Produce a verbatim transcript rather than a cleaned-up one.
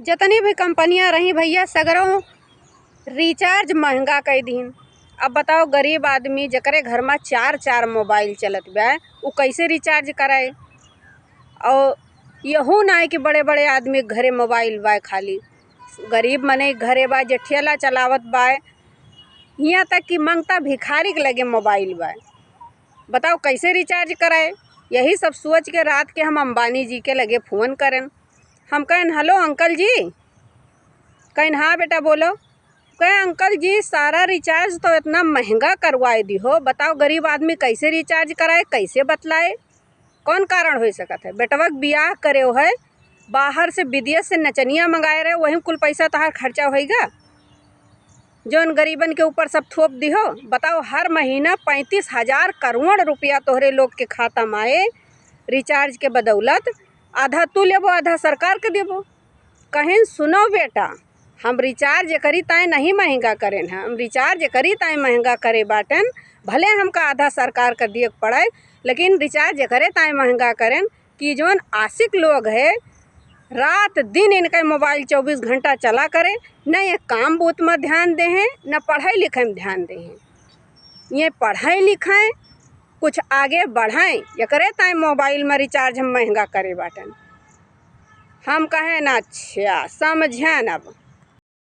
जतनी भी कंपनियां रही भइया, सगरों recharge महंगा कइ दीन। अब बताओ, गरीब आदमी जेकरे घर मा चार चार mobile चलत बा, उ कैसे recharge कराए? और यहू नाई कि बड़े बड़े आदमी के घरे mobile बा, खाली गरीब मनई के घरे बा, जे ठेला चलावत बा, हियाँ तक कि मंगता भिखारी के लगे mobile बा। बताओ, कैसे recharge कराए? यही सब सोच के रात के हम अंबानी जी के लगे फोन करेन। हम कहेन, "हेलो अंकल जी।" कहेन, "हाँ बेटा, बोलो।" कहे, "अंकल जी, सारा recharge तो इतना महंगा करवाए दिहो, बताओ, गरीब आदमी कैसे recharge कराए, कैसे बतलाए? कौन कारण होइ सकत है? बेटवा के बियाह करे है, बाहर से, विदेश से नचनिया मंगाए रहे, वही कुल पैसा तहार खर्चा होइगा, जौन गरीबन के ऊपर सब थोप दिहो। बताओ, हर महीना पैंतीस हजार करोड़ रुपया तोहरे लोग के खाता मा आए, recharge के बदौलत, आधा तू लेबो, आधा सरकार के देबो।" कहेन, "सुनो बेटा, हम recharge एकरी ताई नहीं महंगा करेन है, हम recharge एकरी ताई महंगा करे बाटेन, भले हमका आधा सरकार का दिए के पड़े, लेकिन recharge एकरे ताई महंगा करेन कि जौन आशिक लोग है, रात दिन इनके mobile चउबीस घंटा चला करे, न ये काम बूत में ध्यान दे हैं, न पढ़ाई लिखाई में ध्यान दे हैं। ये पढ़ाई लिखाई, कुछ आगे बढ़ाई, एकरे ताई mobile में recharge हम महंगा करे बाटेन।" हम कहेन, "अच्छा, समझेन अब।"